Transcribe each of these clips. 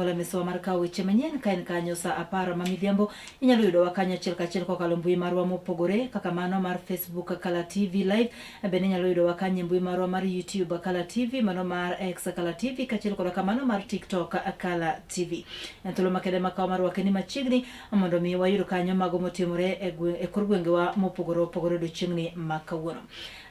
Mola Misawa mar kawo weche manyien ka en kanyo sa 10 ma midhiambo. Inyalo yudowa kanyo achiel kachiel kokalo mbui marwa mopogore kaka mano mar Facebook Kala TV Live. Bende inyalo yudowa kanyo e mbui marwa mar YouTube Kala TV, mano mar X Kala TV kaachiel koda kamano mar TikTok Kala TV. En thuolo makende makawo mar rwake ni machiegni mondo mi wayud kanyo mago motimore e, e kor gwengewa mopogore opogore odiochieng'ni ma kawuono.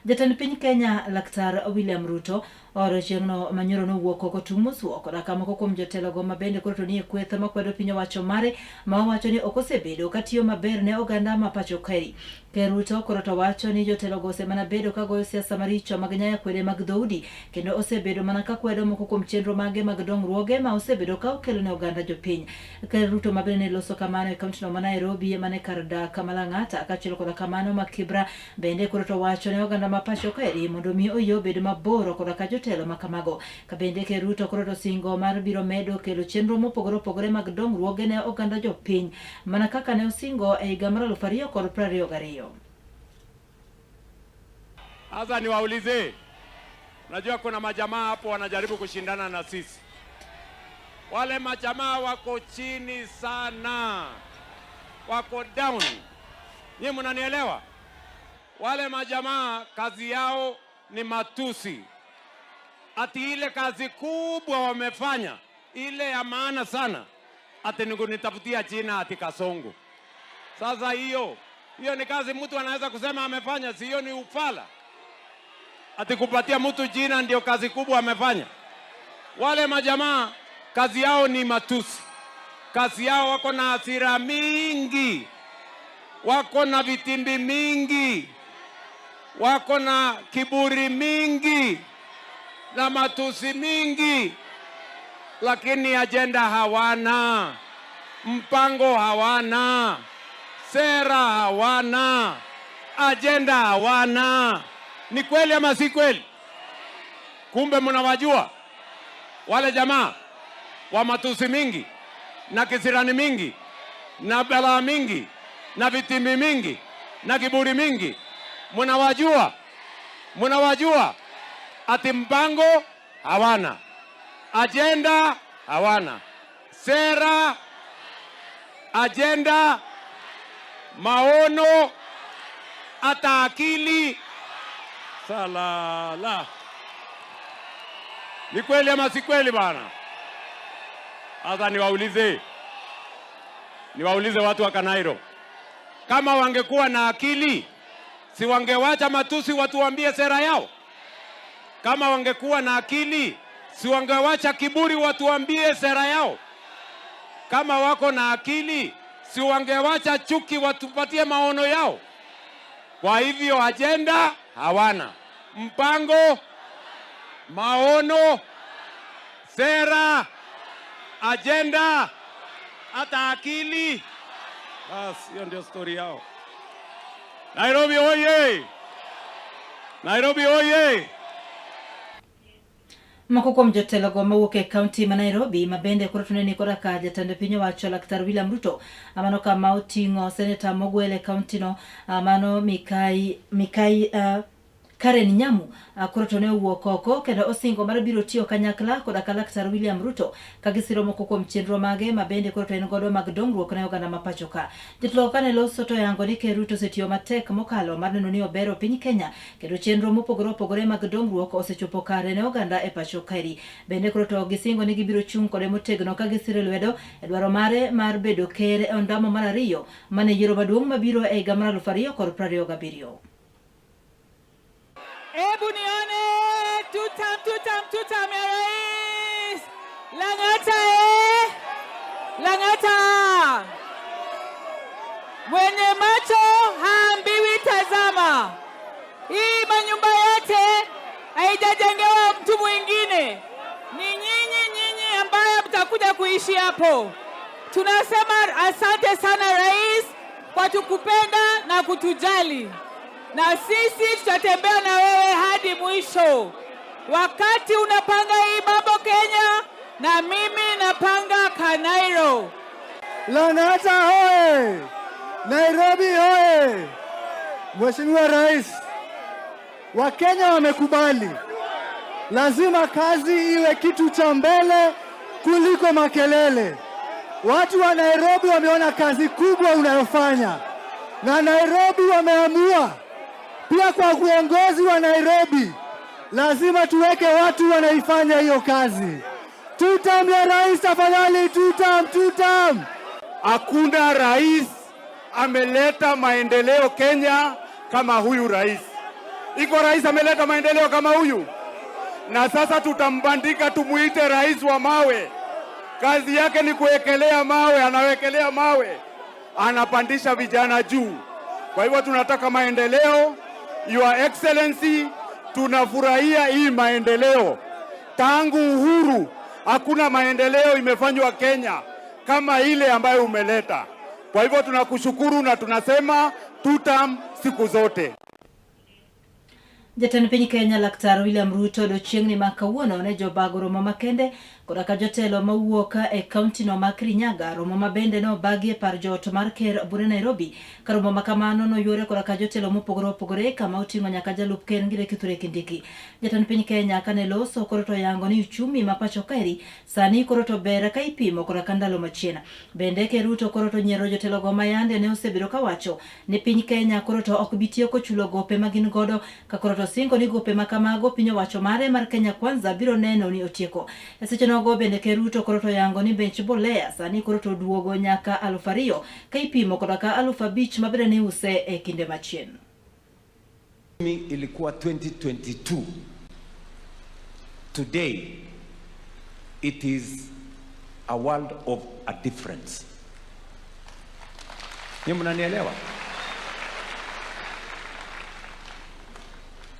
Jatend piny Kenya Laktar William Ruto Oro chieng'no manyoro nowuok oko tung' mosuo koda ka moko kuom jotelogo ma bende koro to nie kweth makwedo piny owacho mare ma owacho ni ok osebedo ka tiyo maber ne oganda ma pacho kaeri. Ker Ruto koro to wacho ni jotelogo osemana bedo ka goyo siasa maricho mag nyaya kwede mag dhoudi kendo osebedo mana ka kwedo moko kuom chenro mage mag dongruoge ma osebedo ka okelo ne oganda jopiny. Ker Ruto ma bende ne loso kamano e kauntino ma Nairobi mane kar dak ma Lang'ata kaachiel koda kamano ma Kibra Bende koro to wacho ne oganda ma pacho kaeri mondo mi oyie obed mabor koda ka jotelo ma kamago. Ka bende Ker Ruto koro to singo mar biro medo kelo chenro mopogore opogore mag dongruoge ne oganda jopiny mana kaka ne osingo e higa mar 2022. Sasa niwaulize, najua kuna majamaa hapo wanajaribu kushindana na sisi. Wale majamaa wako chini sana, wako down. Nyie mnanielewa? Wale majamaa kazi yao ni matusi, ati ile kazi kubwa wamefanya ile ya maana sana, ati ni kunitafutia jina ati Kasongo. Sasa hiyo hiyo ni kazi mtu anaweza kusema amefanya? Si hiyo ni ufala? Ati kupatia mtu jina ndio kazi kubwa amefanya? Wale majamaa kazi yao ni matusi, kazi yao wako na hasira mingi, wako na vitimbi mingi, wako na kiburi mingi na matusi mingi, lakini ajenda hawana, mpango hawana, sera hawana, ajenda hawana. Ni kweli ama si kweli? Kumbe mnawajua wale jamaa wa matusi mingi na kisirani mingi na balaa mingi na vitimbi mingi na kiburi mingi. Mnawajua, mnawajua. Ati mpango hawana, ajenda hawana, sera, ajenda, maono, hata akili salala. Ni kweli ama si kweli bana? Sasa niwaulize, niwaulize watu wa Kanairo, kama wangekuwa na akili si wangewacha matusi watuambie sera yao? Kama wangekuwa na akili si wangewacha kiburi watuambie sera yao? Kama wako na akili si wangewacha chuki watupatie maono yao? Kwa hivyo ajenda hawana, mpango, maono, sera, ajenda, hata akili. Bas, hiyo ndio stori yao. Nairobi oye! Nairobi oye! Moko kuom jotelogo mawuok e kaunti ma Nairobi ma bende koro to ne ni koda ka jatend piny owacho Laktar William Ruto mano kama oting'o seneta mogwel e kauntino mano Mikai, Mikai Karen Nyamu koro to ne owuok oko kendo osingo mar biro tiyo kanyakla koda ka Laktar William Ruto ka gisiro moko kuom chenro mage ma bende koro to en godo mag dongruok ne oganda ma pacho ka. Jotelo kane loso to oyango ni Ker Ruto osetiyo matek mokalo mar neno ni obero piny Kenya kendo chenro mopogore opogore mag dongruok osechopo kare ne oganda e pacho kaeri. Bende koro to gisingo ni gibiro chung' kode motegno ka gisiro lwedo e dwaro mare mar bedo ker e ondamo mar ariyo mane yiero maduong' mabiro e higa mar 2027. Hebu nione tutam tutam tutam ya rais Lang'ata, eh? Lang'ata, mwenye macho haambiwi tazama. Hii manyumba yote haijajengewa mtu mwingine, ni nyinyi nyinyi ambaye mtakuja kuishi hapo. Tunasema asante sana rais kwa tukupenda na kutujali, na sisi tutatembea na wewe hadi mwisho. Wakati unapanga hii mambo Kenya, na mimi napanga Kanairo. Lang'ata hoye! Nairobi hoye! Mheshimiwa Rais, Wakenya wamekubali, lazima kazi iwe kitu cha mbele kuliko makelele. Watu wa Nairobi wameona kazi kubwa unayofanya, na Nairobi wameamua pia, kwa uongozi wa Nairobi lazima tuweke watu wanaifanya hiyo kazi. Tutam ya rais tafadhali, tutam, tutam. Hakuna rais ameleta maendeleo Kenya kama huyu rais. Iko rais ameleta maendeleo kama huyu? Na sasa tutambandika tumuite rais wa mawe. Kazi yake ni kuwekelea mawe, anawekelea mawe, anapandisha vijana juu. Kwa hivyo tunataka maendeleo. Your Excellency, tunafurahia hii maendeleo. Tangu uhuru hakuna maendeleo imefanywa Kenya kama ile ambayo umeleta. Kwa hivyo tunakushukuru na tunasema tutam siku zote. Jatend piny Kenya Laktar William Ruto odiochieng'ni ma kawuono ne jobago romo makende koda ka jotelo mawuok e kaunti no ma Kirinyaga, romo ma bende ne obagi e par joot mar ker Bure Nairobi. Ka romo ma kamano noyuore koda ka jotelo mopogore opogore kama oting'o nyaka jalup ker Ngire Kithure Kindiki. Jatend piny Kenya kane loso koro to yango ni uchumi ma pacho kaeri sani koro to ber ka ipimo koda ka ndalo machien. Bende Ker Ruto koro to nyiero jotelogo ma yande ne osebedo kawacho ni piny Kenya koro to ok bi tieko chulo gope ma gin godo ka koro to singo ni gope ma kamago piny owacho mare mar Kenya Kwanza biro neno ni otieko. E seche nogo bende Ker Ruto koro to yango ni bech mbolea sani koro to oduogo nyaka 2000 ka ipimo koda ka 5000 ma bende ne iuse e kinde machien. Ilikuwa 2022. Today it is a world of a difference. Ni mnanielewa?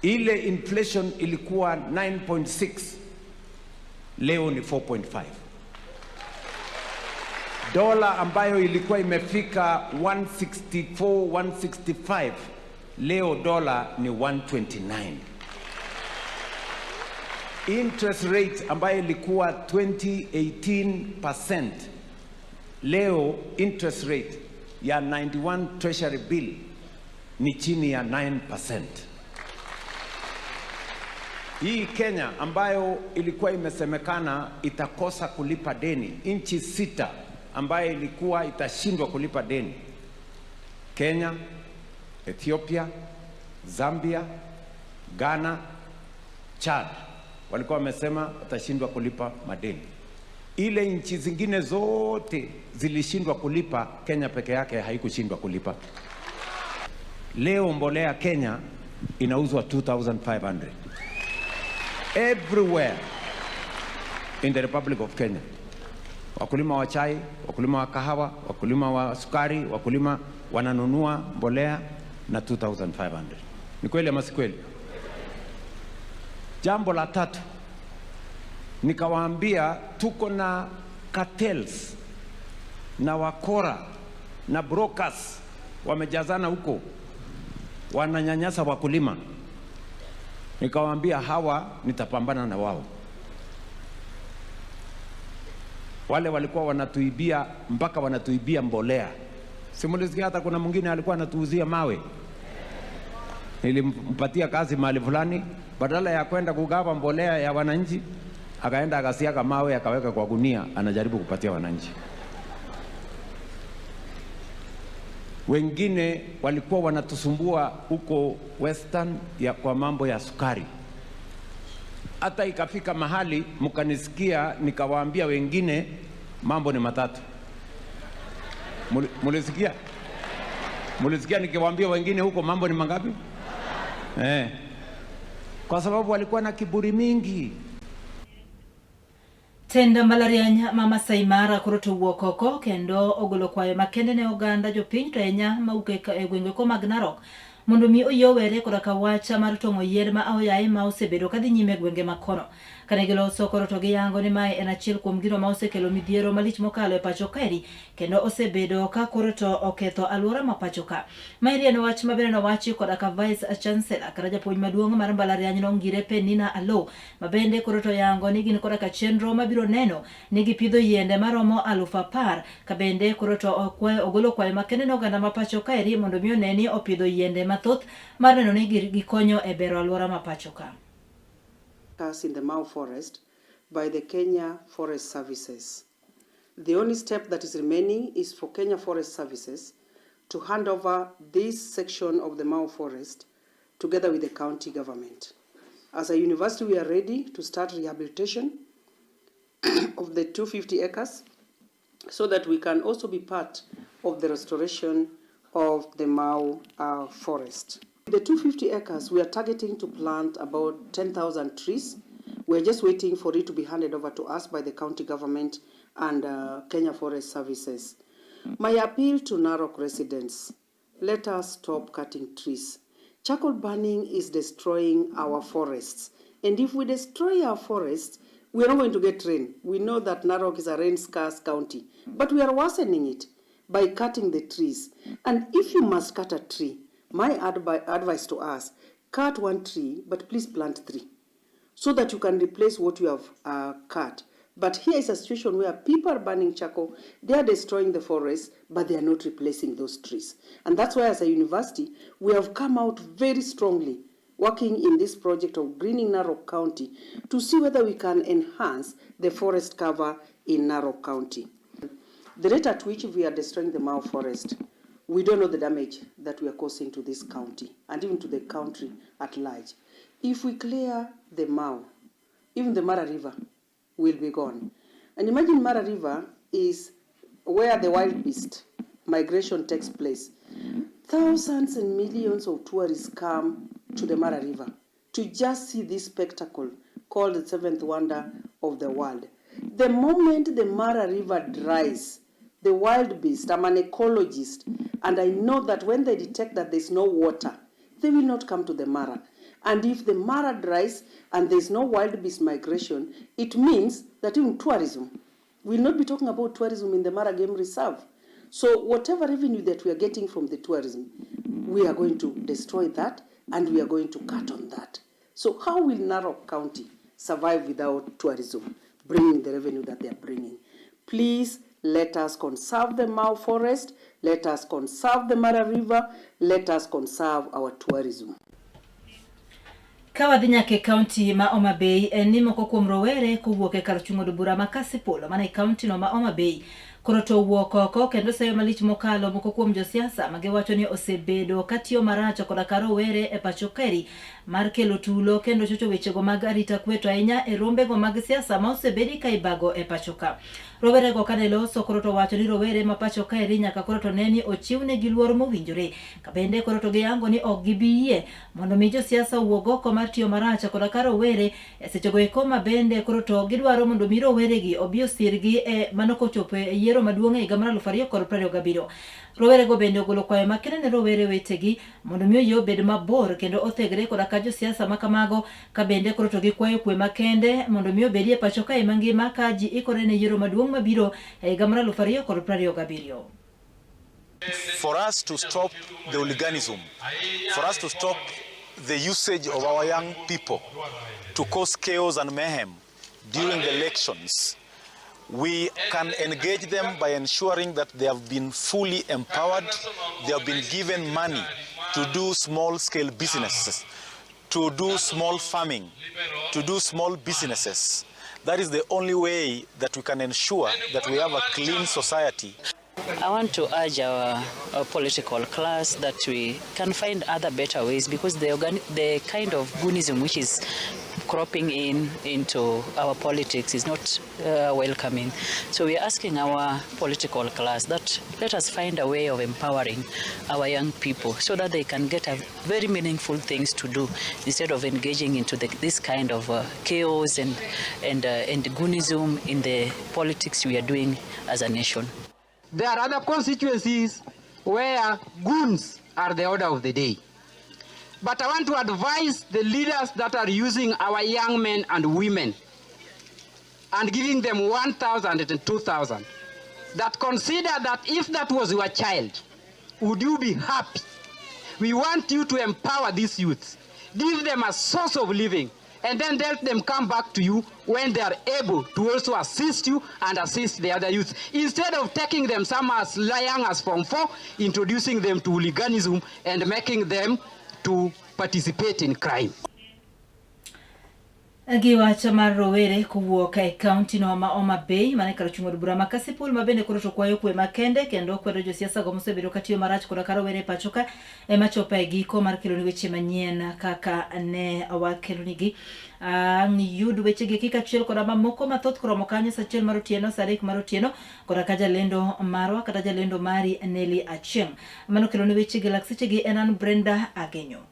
Ile inflation ilikuwa 9.6, leo ni 4.5. Dola ambayo ilikuwa imefika 164, 165, leo dola ni 129. Interest rate ambayo ilikuwa 2018%, leo interest rate ya 91 Treasury bill ni chini ya 9%. Hii Kenya ambayo ilikuwa imesemekana itakosa kulipa deni, nchi 6 ambayo ilikuwa itashindwa kulipa deni, Kenya, Ethiopia, Zambia, Ghana, Chad, walikuwa wamesema watashindwa kulipa madeni. Ile nchi zingine zote zilishindwa kulipa, Kenya peke yake haikushindwa kulipa. Leo mbolea Kenya inauzwa 2500 everywhere in the Republic of Kenya. Wakulima wa chai, wakulima wa kahawa, wakulima wa sukari, wakulima wananunua mbolea na 2500. Ni kweli ama si kweli? Jambo la tatu, nikawaambia tuko na cartels na wakora na brokers wamejazana huko, wananyanyasa wakulima. Nikawaambia hawa nitapambana na wao. Wale walikuwa wanatuibia mpaka wanatuibia mbolea. Simulisikia hata kuna mwingine alikuwa anatuuzia mawe. Nilimpatia kazi mahali fulani, badala ya kwenda kugawa mbolea ya wananchi, akaenda akasiaga mawe akaweka kwa gunia, anajaribu kupatia wananchi. Wengine walikuwa wanatusumbua huko Western ya kwa mambo ya sukari. Hata ikafika mahali mkanisikia nikawaambia wengine mambo ni matatu. Mulisikia? Mulisikia nikiwaambia wengine huko mambo ni mangapi? Kwa sababu walikuwa na kiburi mingi. Tend mbalariany ma Masai Mara koro to owuok oko kendo ogolo kwayo makende ne oganda jopiny to ahinya mawuok e gwenge ko mag Narok mondo mi oyie owere koda ka wach mar tong'o yien ma aoyaye ma osebedo kadhi nyime e gwenge ma kono. Kane giloso koro to giyango ni mae en achiel kuom gino ma osekelo midhiero malich mokalo e pacho kaeri kendo osebedo ka koro to oketho alwora ma pacho ka. Maeri en wach ma bende nowachi koda ka Vice Chancellor kata japuonj maduong' mar mbalariany no Ngire Penina Aloo ma bende koro to yango ni gin koda ka chenro mabiro neno ni gipidho yiende maromo 10,000 ka bende koro to ogolo kwayo makende ne oganda ma pacho kaeri mondo mi one ni opidho yiende mathoth mar neno ni gikonyo e bero alwora ma pacho ka. Us in the Mau forest, by the Kenya Forest Services. The only step that is remaining is for Kenya Forest Services to hand over this section of the Mau Forest together with the county government. As a university, we are ready to start rehabilitation of the 250 acres so that we can also be part of the restoration of the Mau forest. The 250 acres, we are targeting to plant about 10,000 trees. We're just waiting for it to be handed over to us by the county government and Kenya Forest Services. My appeal to Narok residents, let us stop cutting trees. Charcoal burning is destroying our forests. And if we destroy our forests, we are not going to get rain. We know that Narok is a rain-scarce county, but we are worsening it by cutting the trees. And if you must cut a tree, my advice to us, cut one tree, but please plant three, so that you can replace what you have cut. But here is a situation where people are burning charcoal, they are destroying the forest, but they are not replacing those trees. And that's why as a university, we have come out very strongly, working in this project of greening Narok County to see whether we can enhance the forest cover in Narok County. The rate at which we are destroying the Mau forest, we don't know the damage that we are causing to this county and even to the country at large. If we clear the Mau, even the Mara River will be gone. And imagine Mara River is where the wild beast migration takes place. Thousands and millions of tourists come to the Mara River to just see this spectacle called the seventh wonder of the world. The moment the Mara River dries, the wild beast, I'm an ecologist, and I know that when they detect that there's no water, they will not come to the Mara. And if the Mara dries and there's no wild beast migration, it means that even tourism, we'll not be talking about tourism in the Mara Game Reserve. So whatever revenue that we are getting from the tourism, we are going to destroy that and we are going to cut on that. So how will Narok County survive without tourism bringing the revenue that they are bringing? Please let us conserve the Mau Forest, let us conserve the Mara River, let us conserve our tourism. Ka wadhi nyaka e kaunti ma Homa Bay en ni moko kuom rowere kowuok e kar chung' od bura ma Kasipul mana e kaunti no ma Homa Bay koro to owuok oko kendo seyo malich mokalo moko kuom josiasa ma giwacho ni osebedo katiyo marach koda ka rowere e pacho kaeri mar kelo tulo kendo chocho wechego mag arita kwe to ahinya e rombego mag siasa ma osebedi ka ibago e pacho ka. Rowerego kane loso koro to wacho ni rowere ma pacho kaeri nyaka koro to ne ni ochiwnegi luor mowinjore ka bende koro to giyango ni ok gibi yie mondo mi josiasa owuog oko mar tiyo marach koda ka rowere e sechego eko ma bende koro to gidwaro mondo mi roweregi obi osirgi e mano kochopo e yiero maduong' e higa mar 2027. Rowerego bende ogolo kwayo makende ne rowere wetegi mondo mi oyie obed mabor kendo othegre koda ka josiasa ma kamago ka bende koro to gikwayo kwe makende mondo mi obedie pacho kae mangima ka ji ikore ne yiero maduong' mabiro e higa mar 2027. For us to stop the hooliganism, for us to stop the usage of our young people to cause chaos and mayhem during the elections, we can engage them by ensuring that they have been fully empowered, they have been given money to do small-scale businesses, to do small farming, to do small businesses. That is the only way that we can ensure that we have a clean society. I want to urge our political class that we can find other better ways, because the kind of goonism which is cropping in into our politics is not welcoming. So we are asking our political class that let us find a way of empowering our young people so that they can get a very meaningful things to do instead of engaging into this kind of chaos and goonism in the politics we are doing as a nation. There are other constituencies where goons are the order of the day. But I want to advise the leaders that are using our young men and women and giving them 1,000 and 2,000, that consider that if that was your child, would you be happy? We want you to empower these youths, give them a source of living, and then let them come back to you when they are able to also assist you and assist the other youth. Instead of taking them some as young as Form 4, introducing them to hooliganism and making them to participate in crime. Gi wach mar rowere kowuok e kaunti no ma Homa Bay mane kar chung' od bura ma Kasipul ma bende koro to kwayo kwe makende kendo kwedo josiasa go mosebedo katiyo marach koda ka rowere e pacho ka ema chopo e giko mar keloni weche manyien kaka ne wakelonigi. Ang' yud wechegi eki kaachiel koda mamoko mathoth koromo kanyo saa achiel mar otieno, saa adek mar otieno koda ka jalendo marwa kata jalendo mari Nelly Achieng'. Mano keloni wechegi lak sechegi en an Brenda Agenyo.